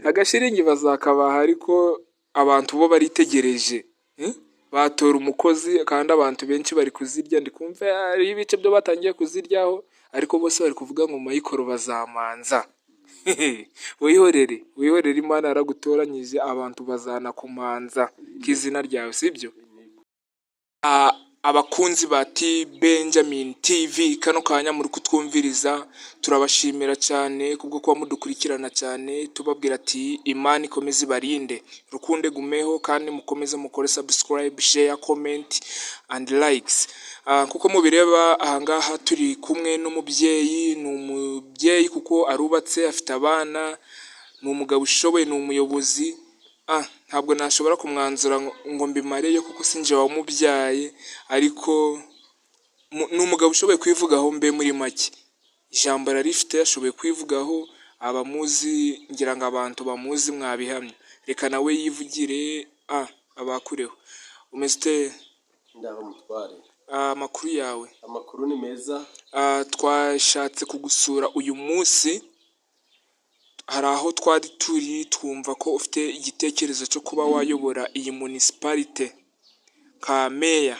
Agashiringi bazakabaha, ariko abantu bo baritegereje. Batora umukozi, kandi abantu benshi bari kuzirya. Ndi kumva hariho ibice byo batangiye kuziryaho, ariko bose bari kuvuga ngo Michael Bazamanza. Wihorere, wihorere, Imana yaragutoranyije, abantu bazanakumanza k'izina ryawe, sibyo? Abakunzi ba T Benjamin TV, kano kanya muri kutwumviriza, turabashimira cyane kubwo kuba mudukurikirana cyane. Tubabwira ati Imana ikomeze ibarinde, rukunde gumeho, kandi mukomeze mukore subscribe, share, comment and likes. Kuko mubireba ahangaha turi kumwe n'umubyeyi. Ni umubyeyi kuko arubatse, afite abana, ni umugabo ushoboye, ni umuyobozi. Ntabwo nashobora kumwanzura ngo mbimareyo kuko sinjye wamubyaye, ariko ni umugabo ushoboye kwivugaho. Mbe muri make, ijambo ararifite, ashoboye kwivugaho. Abamuzi, ngira ngo abantu bamuzi mwabihamya. Reka nawe yivugire, abakureho. Umeze ute? Ndaho, mutware. Amakuru yawe? Amakuru ni meza. Twashatse kugusura uyu munsi. Hari aho twari turi, twumva ko ufite igitekerezo cyo kuba wayobora iyi municipality nka meya.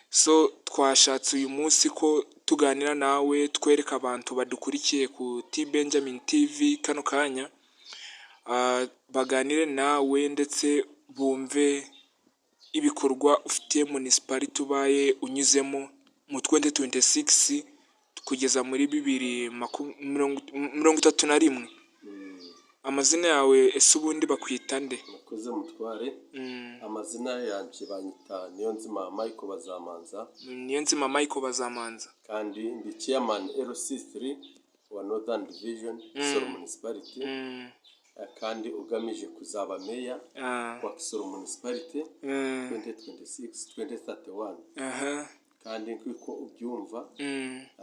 So twashatse uyu munsi ko tuganira nawe, twereka abantu badukurikiye ku T Benjamin TV kano kanya, baganire nawe ndetse bumve ibikorwa ufitiye municipality ubaye unyuzemo mu 2026 kugeza muri 2031. Amazina yawe ese ubundi bakwita nde? Murakoze, mutware. Amazina yanjye banyita Niyonzima Michael Bazamanza. Niyonzima Michael Bazamanza. Kandi ndi chairman LC3 wa Northern Division, Kisoro Municipality, kandi ugamije kuzaba meya wa Kisoro Municipality 2026 2031. Kandi nk'uko ubyumva,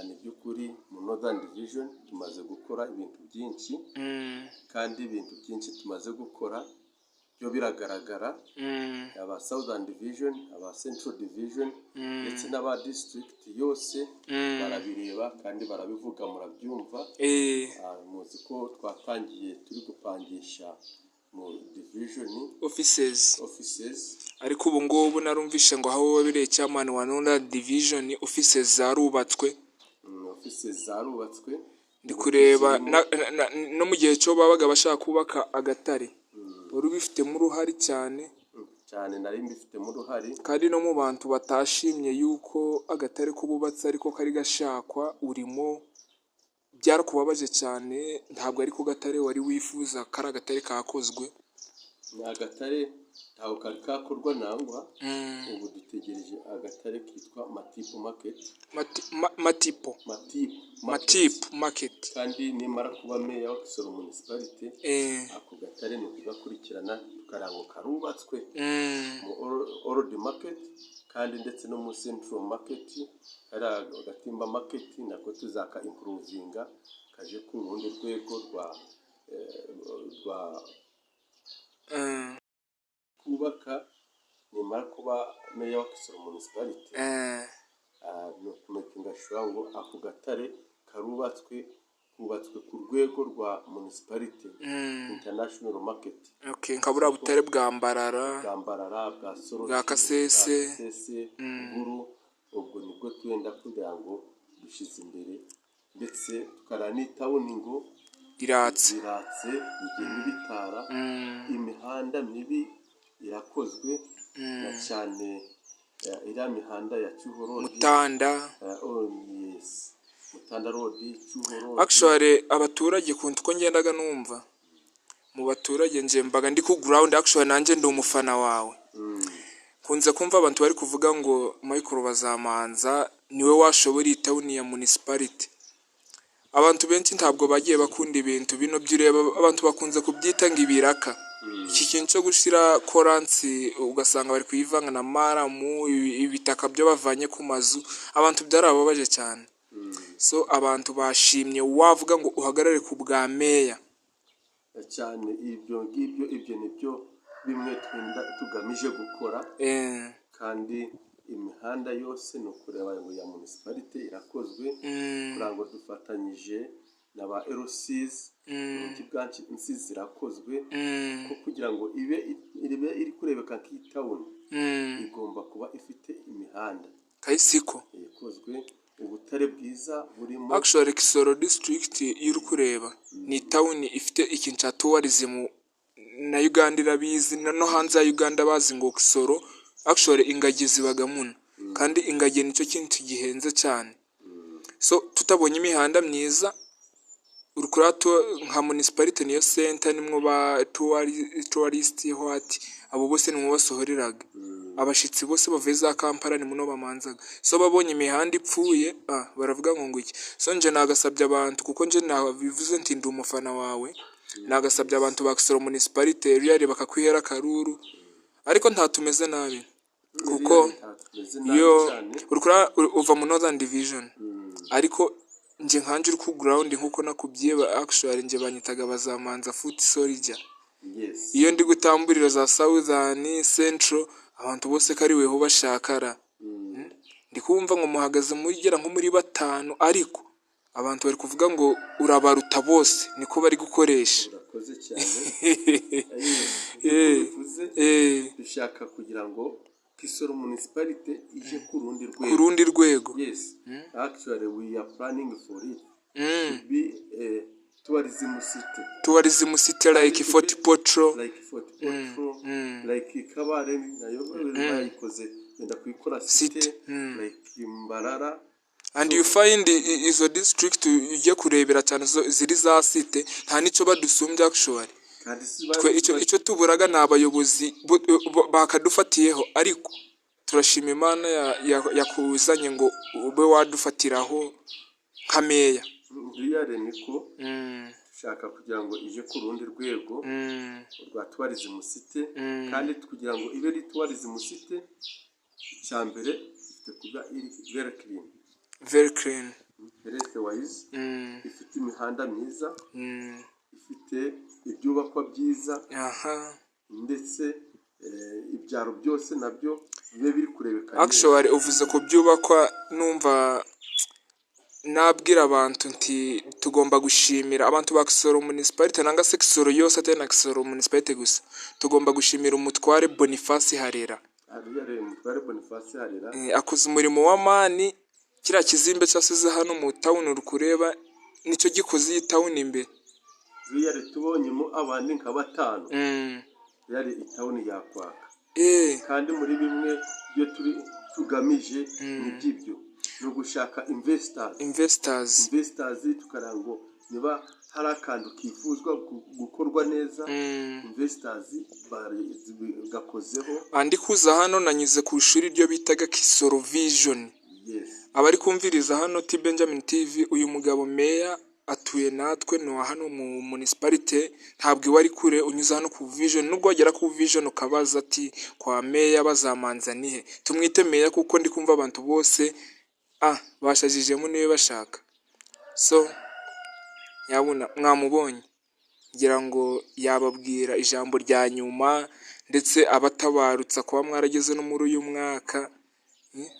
ni by'ukuri mu Northern Division tumaze gukora ibintu byinshi, kandi ibintu byinshi tumaze gukora byo biragaragara. Aba Southern Division, aba Central Division ndetse n'aba district yose barabireba kandi barabivuga, murabyumva. Muzi ko twatangiye turi gupangisha mu division offices. Offices. Ariko ubu ngubu narumvishe ngo aho wabereye chairman wa Northern Division, offices zarubatswe. Offices zarubatswe. Ndi kureba no mu gihe cyo babaga bashaka kubaka agatare, wari ubifitemo uruhare cyane. Cyane, nari mbifitemo uruhare. Kandi no mu bantu batashimye yuko agatare k'ububatsi ariko kari gashakwa urimo, byarakubabaje cyane. Ntabwo ariko gatare wari wifuza, kari agatare kakozwe. Ni agatare ntabwo kari kakorwa nangwa. Ubu dutegereje agatare kitwa Matipo Market. Matipo? Matipo. Matipo Market. Kandi nimara kuba meya wa Kisoro Municipality, ako gatare ni ukugakurikirana tukaranga karubatswe mu old market, kandi ndetse no mu central market, hari agatimba market nako tuzaka improvinga kaje ku rundi rwego rwa kubaka. Nimara kuba meya wa Kisoro Municipality, ni ukumakinga sure ngo ako gatare karubatswe, kubatswe ku rwego rwa municipality international market. Okay, nka buriya butare bwa Mbarara. Bwa Mbarara, bwa Soroti, bwa Kasese. Bwa Kasese, Buru. Ubwo nibwo twenda kugira ngo dushyize imbere, ndetse tukaranitaho ngo iratse. Biratse, bigenda bitara. Imihanda mibi irakozwe, na cyane iriya mihanda ya Cyuho Road. Mutanda. Oh yes, Mutanda Road, Cyuho Road. Actually abaturage, kuntu uko ngendaga numva mu baturage, nje mbaga ndi ku ground, actually nanjye ndi umufana wawe, kunze kumva abantu bari kuvuga ngo Michael Bazamanza niwe washobora iyi town ya municipality. Abantu benshi ntabwo bagiye bakunda ibintu bino by'ureba, abantu bakunze kubyita ngo ibiraka. Iki kintu cyo gushyira koransi, ugasanga bari kuyivanga na murram, ibitaka byo bavanye ku mazu, abantu byarababaje cyane. So abantu bashimye wavuga ngo uhagarare ku bwa meya. Cyane, ibyo ngibyo, ibyo nibyo bimwe twenda tugamije gukora. Kandi imihanda yose ni ukureba ngo ya municipality irakozwe, kugira ngo dufatanyije na ba LCs mu mujyi. insi zirakozwe ko kugira ngo ibe iri kurebeka nk'iyi town, igomba kuba ifite imihanda Kayisiko. Ikozwe, ubutare bwiza burimo. Actually, Kisoro District iyo uri kureba ni town ifite ikintu cya tourism, na Uganda irabizi, no hanze ya Uganda bazi ngo Kisoro actually ingagi zibaga muno, kandi ingagi nicyo kintu gihenze cyane. So tutabonye imihanda myiza, uri kureba nka municipality niyo center, nimwo ba tourist what, abo bose nimwo basohoreraga abashitsi bose bavuye za Kampala, ni muno bamanzaga. So babonye imihanda ipfuye, baravuga ngo iki. So nje nagasabye abantu, kuko nje nabivuze nti ndi umufana wawe, nagasabye abantu ba Kisoro Municipality really bakakwihera akaruru, ariko nta tumeze nabi kuko Tumeze nabi iyo cyane. Uri kureba uva mu Northern Division, ariko nje nkanje uri ku ground, nkuko nakubwiye, actually nje banyitaga Bazamanza foot soldier. Iyo ndi gutamburira za Southern, Central, abantu bose ko ari weho bashakara. Ndi kumva ngo muhagaze mugera nko muri batanu, ariko abantu bari kuvuga ngo urabaruta bose, niko bari gukoresha. Urakoze cyane. Yes, bivuze dushaka kugira ngo Kisoro Municipality ije ku rundi ku rwego. Rundi rwego. Yes, actually we are planning for it to be a tourism city. Tourism city like Fort Portal. Like Fort Portal, like Kabare nayo bayikoze, benda kuyikora city, City. like Mbarara. And you find izo district ugiye kurebera cyane ziri za city, nta n'icyo badusumbya actually. Kandi si Twe icyo tuburaga ni abayobozi bakadufatiyeho, ariko turashima Imana yakuzanye ngo ube wadufatiraho nka meya. Really niko dushaka kugira ngo ije ku rundi rwego rwa tourism city, kandi kugira ngo ibe ari tourism city, icya mbere ifite kuba iri very clean. Very clean. Health wise, ifite imihanda myiza, ifite ibyubakwa byiza, ndetse ibyaro byose nabyo bibe biri kurebeka neza. Actually, uvuze ku byubakwa, numva nabwira abantu nti tugomba gushimira abantu ba Kisoro Municipality, nanga se Kisoro yose, atari na Kisoro Municipality gusa, tugomba gushimira umutware Boniface Harera. Hariya rero umutware Boniface Harera. Akoze umurimo w'amani. Kiriya kizimbe cyasize hano mu town uri kureba nicyo gikoze iyi town imbere. Really tubonyemo abandi nka batanu, really i town yakwaka. Kandi muri bimwe byo turi tugamije ni by'ibyo, ni ugushaka investors. Investors. Investors, tukareba ngo niba hari akantu kifuzwa gukorwa neza, investors gakozeho. Andi kuza hano nanyuze ku ishuri ryo bitaga Kisoro Vision. Abari kumviriza hano T Benjamin TV, uyu mugabo meya atuye natwe, ni uwa hano mu municipality, ntabwo iwe ari kure. Unyuze hano ku Vision, nubwo wagera ku Vision ukabaza ati kwa meya Bazamanza nihe, tumwite meya kuko ndi kumva abantu bose bashajijemo niwe bashaka. So nyabuna mwamubonye, ngira ngo yababwira ijambo rya nyuma, ndetse abatabarutsa kuba mwarageze no muri uyu mwaka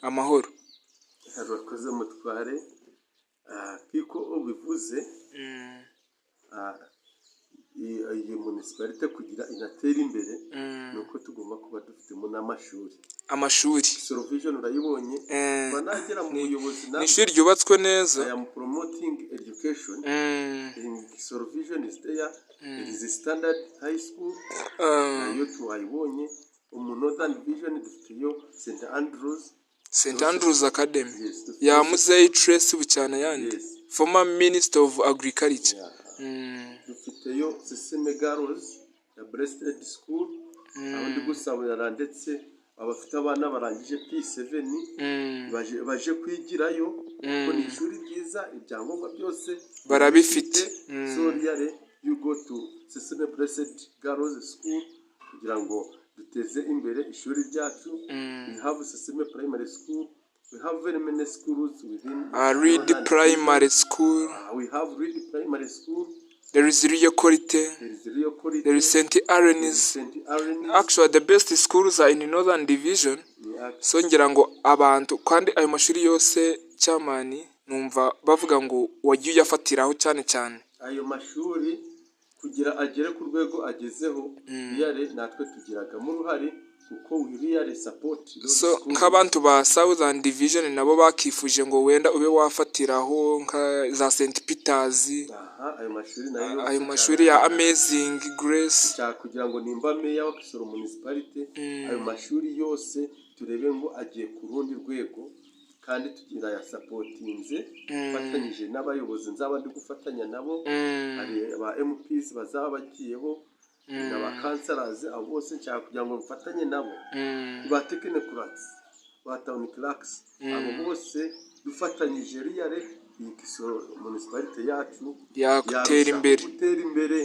amahoro. Urakoze mutware. Nk'uko ubivuze, iyi municipality kugira inatere imbere ni uko tugomba kuba dufitemo n'amashuri. Amashuri. Kisoro Vision urayibonye. Kuva nagera mu buyobozi Ni ishuri ryubatswe neza. I am promoting education. In Kisoro Vision is there. There is a standard high school, nayo tuwayibonye. Mu Northern Division dufiteyo St Andrews. St Andrews Academy. Yes, dufite ya Muzeyi Tracy Bucyana yandi, former minister of agriculture. Yeah. Dufiteyo Seseme Girls ya Blessed School, aho ndi gusabira ndetse abafite abana barangije P7 baje kwigirayo, kuko ni ishuri ryiza, ibyangombwa byose Barabifite. So really you go to Seseme Blessed Girls School kugira ngo duteze imbere ishuri ryacu. We have Seseme Primary School, we have very many schools within Reed Northern Primary School. We have Reed Primary School. There is Rio Quality. There is Rio Quality. There is St. Aaron's. St. Aaron's. Actually, the best schools are in Northern Division. So ngira ngo abantu, kandi ayo mashuri yose, chairman, numva bavuga ngo wagiye uyafatiraho cyane cyane. Ayo mashuri kugira Kugira agere ku rwego agezeho, really natwe tugiragamo uruhare, kuko we really support those So schools. nk'abantu ba Southern Division nabo bakifuje ngo wenda ube wafatiraho nka za St Peters. Aha, ayo mashuri nayo Ayo yose mashuri ya Amazing Grace. Nshaka kugira ngo nimba meya wa Kisoro Municipality, ayo mashuri yose turebe ngo agiye ku rundi rwego, kandi tugira yasupportinze mfatanyije n'abayobozi nzaba ndi gufatanya nabo. Hari aba MPs bazaba bagiyeho na ba councillors, abo bose nshaka kugira ngo mfatanye nabo, ba technocrats, ba town clerks, abo bose dufatanyije, really iyi Kisoro Municipality yacu Yatera yarushaho imbere. gutera imbere.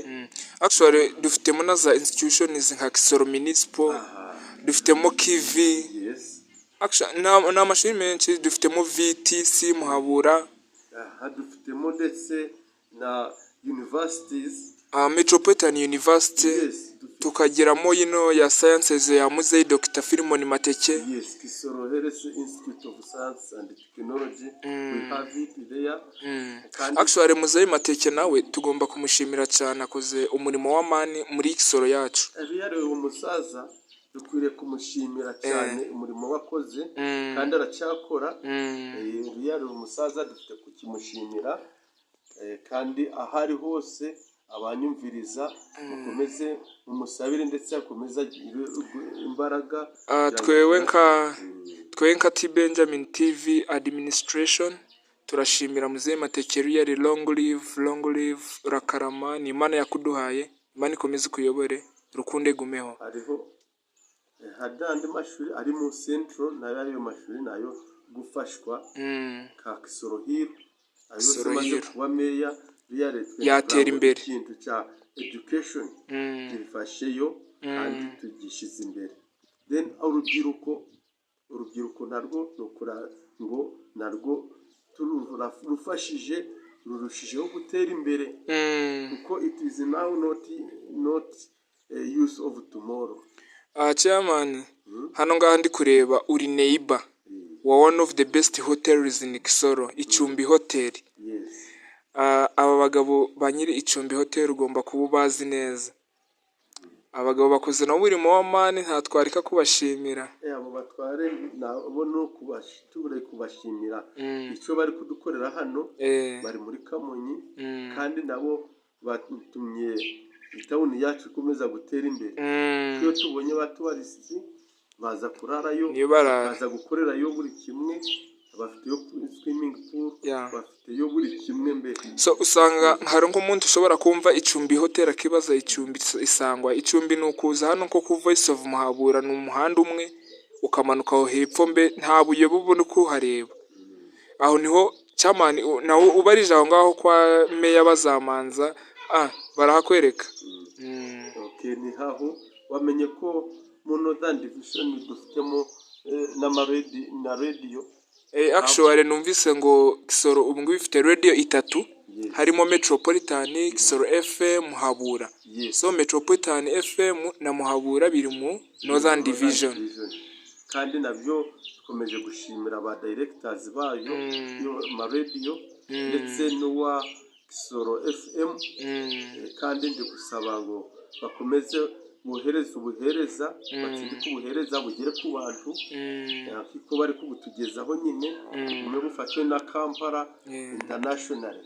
Actually dufitemo na za institutions nka Kisoro Municipal, dufitemo Kivi. Actually, ni amashuri menshi dufitemo, VTC Muhabura. Aha dufitemo ndetse na universities. Metropolitan University. Yes, dufite. Tukagiramo yino ya sciences ya Muzeyi Dr Philemon Mateke. Yes, Kisoro Health Institute of Science and Technology, we have it there. Kandi Actually Muzeyi Mateke nawe tugomba kumushimira cyane, akoze umurimo w'amani muri Kisoro yacu. Really uwo musaza dukwiriye kumushimira cyane umurimo wakoze, kandi aracyakora. Really uwo musaza dufite kukimushimira. Kandi aho ari hose abanyumviriza mukomeze mumusabire, ndetse akomeze agire imbaraga Ah, kugira ngo twewe nka T Benjamin TV administration turashimira Muzeyi Mateke. Really, long live, long live, urakarama, ni Imana yakuduhaye, Imana ikomeze ikuyobore, rukunde gumeho. Hariho hari n'andi mashuri ari mu central nayo, ayo mashuri nayo gufashwa, ka Kisoro Hill, ayo yose Kisoro maze Hill. kuba meya, really twe Yatera kugira ngo imbere. ikintu cya education gifasheyo kandi tugishize imbere. Then urubyiruko narwo ni ukura ngo narwo rufashije rurushijeho gutera imbere, kuko it is now not a use of tomorrow. Ah, chairman, hano ngaha ndi kureba uri neighbor wa one of the best hotels in Kisoro, Icumbi Hotel. Yes. Ah, aba bagabo ba nyiri Icumbi Hotel ugomba kuba ubazi neza. Abagabo bakoze nabo umurimo w'amani, ntatwareka kubashimira. Abo batware nabo ni tubure kubashimira icyo bari kudukorera hano. Bari muri Kamonyi, kandi nabo batumye itawuni yacu ikomeza gutera imbere. Iyo tubonye ba tourists baza kurarayo, Niyo barara. baza gukorerayo buri kimwe, bafiteyo swimming pool, bafiteyo buri kimwe mbere. So usanga hari nk'umuntu ushobora kumva Icumbi Hotel akibaza icumbi isangwa. Icumbi ni ukuza hano nko ku Voice of Muhabura, ni umuhanda umwe ukamanuka aho hepfo, mbe nta buye bubona uko uhareba. Aho niho chairman nawe ubarije aho ngaho kwa meya bazamanza, barahakwereka. Okay, ni haho wamenye ko mu Northern Division dufitemo n'amaredi na radio. Actually numvise ngo Kisoro ubu ngubu ifite radio itatu, harimo Metropolitan, Kisoro FM, Muhabura. So Metropolitan FM na Muhabura biri mu Northern Division. Kandi nabyo dukomeje gushimira aba directors bayo, yo maradiyo, ndetse n'uwa Kisoro FM. Kandi ndi gusaba ngo bakomeze bohereze ubuhereza, batsindike ubuhereza bugere ku bantu, kuko bari kubutugezaho nyine, bumwe bufatwe na Kampala International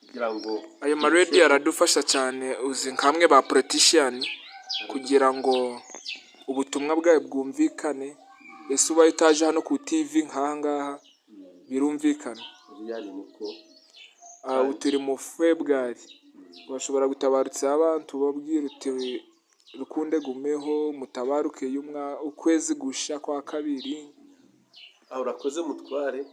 kugira ngo Ayo maradiyo aradufasha cyane, uzi nkamwe ba politician, kugira ngo ubutumwa bwayo bwumvikane. Ese ubaye utaje hano ku TV nk'aha ngaha birumvikana? Really niko. Ubu turi mu February, washobora gutabarutsa abantu ubabwira uti rukunde gumeho mutabaruke ukwezi gusha kwa kabiri. Aho urakoze mutware,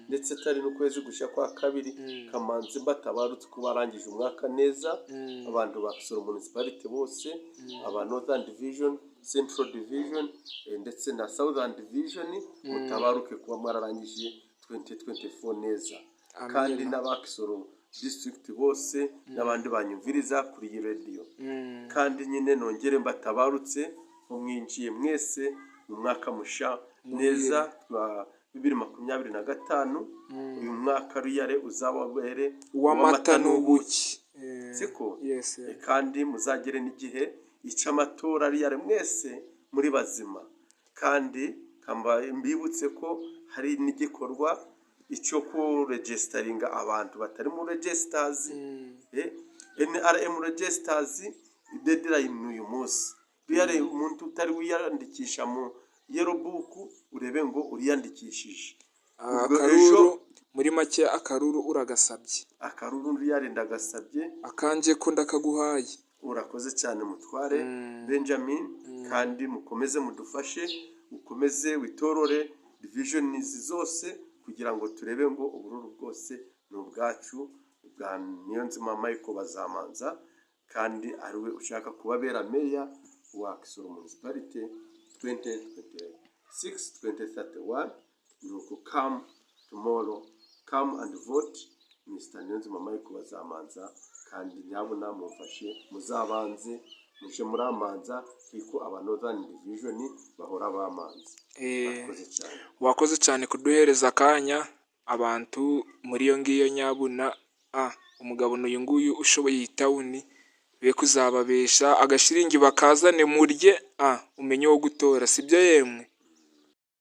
ndetse atari n'ukwezi gushya kwa kabiri, kamanzi mbatabarutse ko barangije umwaka neza, abantu ba Kisoro Municipality bose, aba Northern Division, Central Division, ndetse na Southern Division, mutabaruke kuba mwararangije 2024 neza, kandi n'aba Kisoro District bose n'abandi banyumviriza kuri iyi radio. Kandi nyine nongere mbatabarutse ngo mwinjiye mwese mu mwaka musha neza wa 2025. Uyu mwaka really uzababere uw'amata n'ubuki. Siko? Yes. Kandi muzagere n'igihe icy'amatora ariya mwese muri bazima. Kandi mbibutse ko hari n'igikorwa icyo kuregisteringa abantu batari mu registers, NRM registers, deadline ni uyu munsi. Biyare umuntu utari wiyandikisha mu yellow book, urebe ngo uriyandikishije. Ubwo Akaruru ejo muri make, akaruru uragasabye. Akaruru ndiyare ndagasabye. Akanje ko ndakaguhaye. Urakoze cyane, mutware Benjamin, kandi mukomeze mudufashe, ukomeze witorore divisions zose kugira ngo turebe ngo ubururu bwose ni ubwacu bwa Niyonzima Michael Bazamanza, kandi ariwe ushaka kubabera meya wa Kisoro Municipality 2026 2031. Ni uku, come tomorrow, come and vote Mr. Niyonzima Michael Bazamanza. Kandi nyabuna mumfashe, muzabanze muje muramanza kuko aba Northern Division bahora bamanza. Murakoze cyane. Wakoze cyane kuduhereza akanya. Abantu muri iyo ngiyo, nyabuna umugabo n'uyu nguyu ushoboye iyi town, be kuzababesha agashiringi bakazane murye, umenye uwo gutora, sibyo yemwe?